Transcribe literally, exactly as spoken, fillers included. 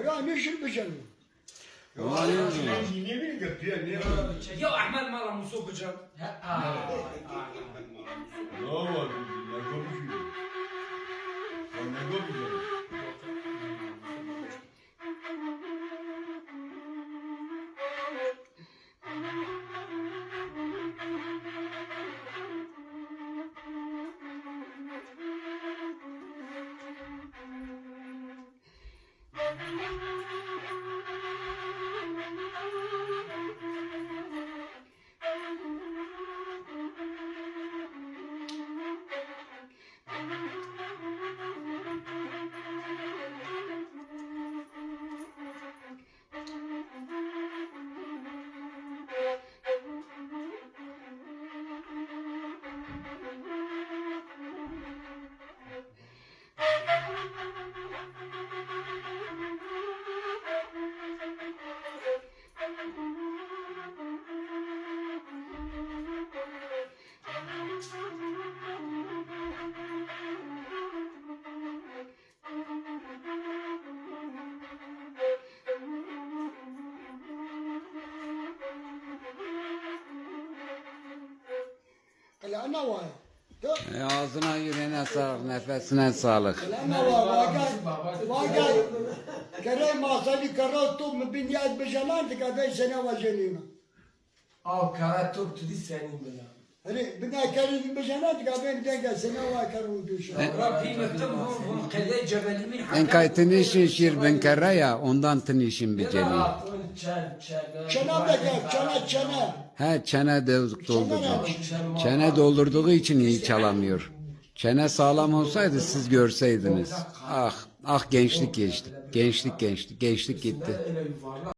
Ya ne şir biceno? Ya Ehmed mala Muso bicen. Ha, ha, ha. Qila ena waye. E, ağzına yüreğine sağlık, nefesine sağlık. Qila ena waye. Vagay, vagay. Kerey masali kara top mi bin yad bijanan dika dey sene vajenina. Aw kara top tu di senin bila. Hani bina kerey bijanan dika ben denga sene wa kara u duşa. Rabbim ettim hon hon qede cebelimin. En kay tinişin şir bin kerre ya, ondan tinişin bir ceni. Çena de gel, çena çena. He, çene de doldurdu. Çene doldurduğu için iyi çalamıyor. Çene sağlam olsaydı siz görseydiniz. Ah, ah gençlik geçti. Gençlik geçti. Gençlik gitti.